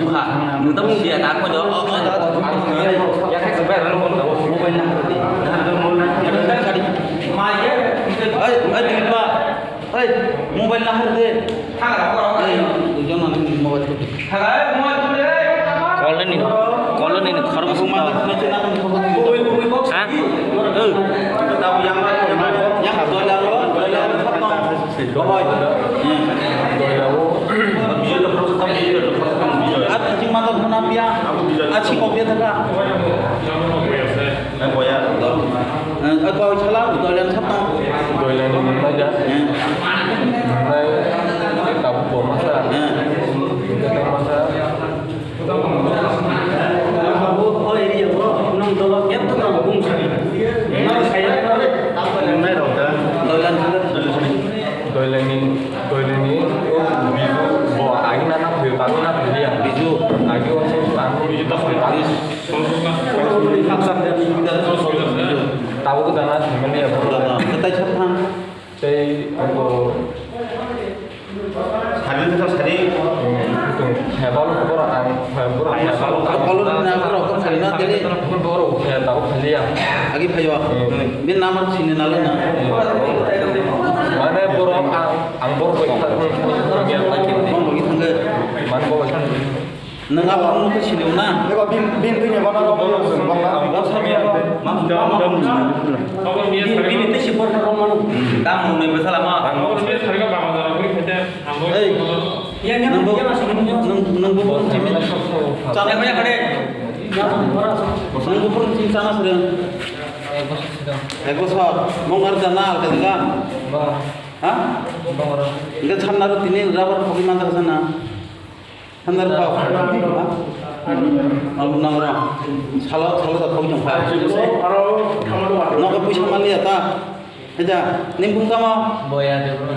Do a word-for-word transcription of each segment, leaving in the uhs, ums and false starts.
bukha. Nwng tamo dia ta ko do. Oi, oi, Dilip ba. Oi, mobile nahar de. Oi, duijon manu mobile. Koloni, koloni ni khorok sukha. Ha? Oh. Ati jing manok hwnam ya. Achi kok ya thaka. Eh, boya. Eh, eh, koi sala, doilan sap tong. Doilan ni mung naja. Eh. Nai, eh, tabu bo masa. Eh. Masa. Abo, o area o, nong dolo kep to tong, bung sari. Nong saya, nong saya. Nai rok da. Doilan sala. Doilan ni, doilan ni, o, bizu, bo, agi na na phi, tabu na phi ya. Bizu. Agi o, so, tabu, bizu, tabu, tabu. Tabuk dana simi ya. Dana, ketai sathang. Tei ako sari to sari. Tung hebal ko ang hebal. Hebal na ko ko sari na tele. Boro he tabuk khali ya. Agi phayo. Bin namar sini nale na. Mane boro ang ang boro ko. Bong bagi thangge. Man boro. Nwng abo wngkhe sini na? Eba bin, bin twi ni bana rok bolo se bana. Bini twi si borok rok mano. Tam rok ni bwsala ma. Ei, nwng bo, nwng, nwng bo borok simi chana. Nwng bo borok simi chana sere. Ek bosor, mong ar jana alka jaga. Ha? Enke sanna ro tini rubber phoki manta sana. Handar pao. Ha? Ang nang ra. Salo, salo da thok jong pha. Nogo puisa mali ya ta. Haja, ning bung tamo? Boya de bro.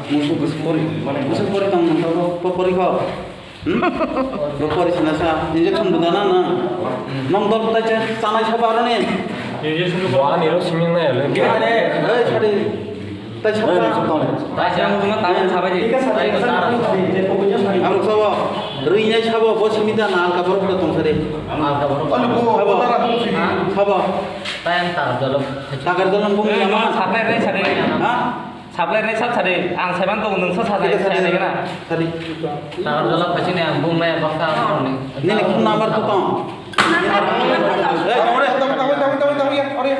Musu pori, musu pori tong nang ko, ko pori ko. Hmm? Bo pori sina sa, injection bo dana na. Nong dol tai cha, chanai sa ba ro ni. Bo ani ro siming na ya le. Hey, sorry. Tai sokha. Tai sokha. Tai sokha. Ang sabo. Rwinai sabo. Bo simi da na alka borok da tong sari. Alka borok. Sabo. Sabo. Tai ang takar jolok. Takar jolok bung lama. Sapai re sapai. Ha? Sapai re sab sari. Ang saiman tong nung sa sa sari. Sari. Takar jolok pasi ne ang bung me baksa ang ni. Nini phone number to tong.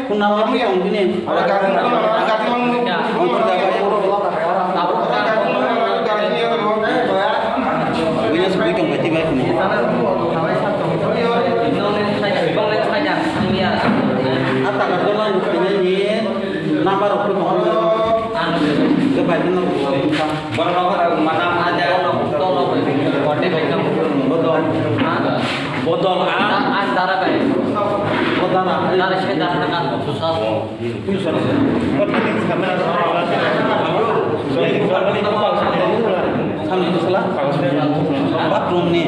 Phone number tong bini. Buina sugui tong bai tibai kunu. Ata ka dolang buina ni number rok tong. Ke bai kunu. Borok rok mana ada. Bodol. Bodol, ah? An dara kai. Bodol, ah? Dara se dara kan susa. Samni sala? Bathroom ni.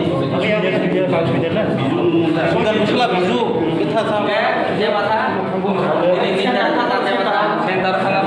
Bukan sala biju. Kita sama. Je mata.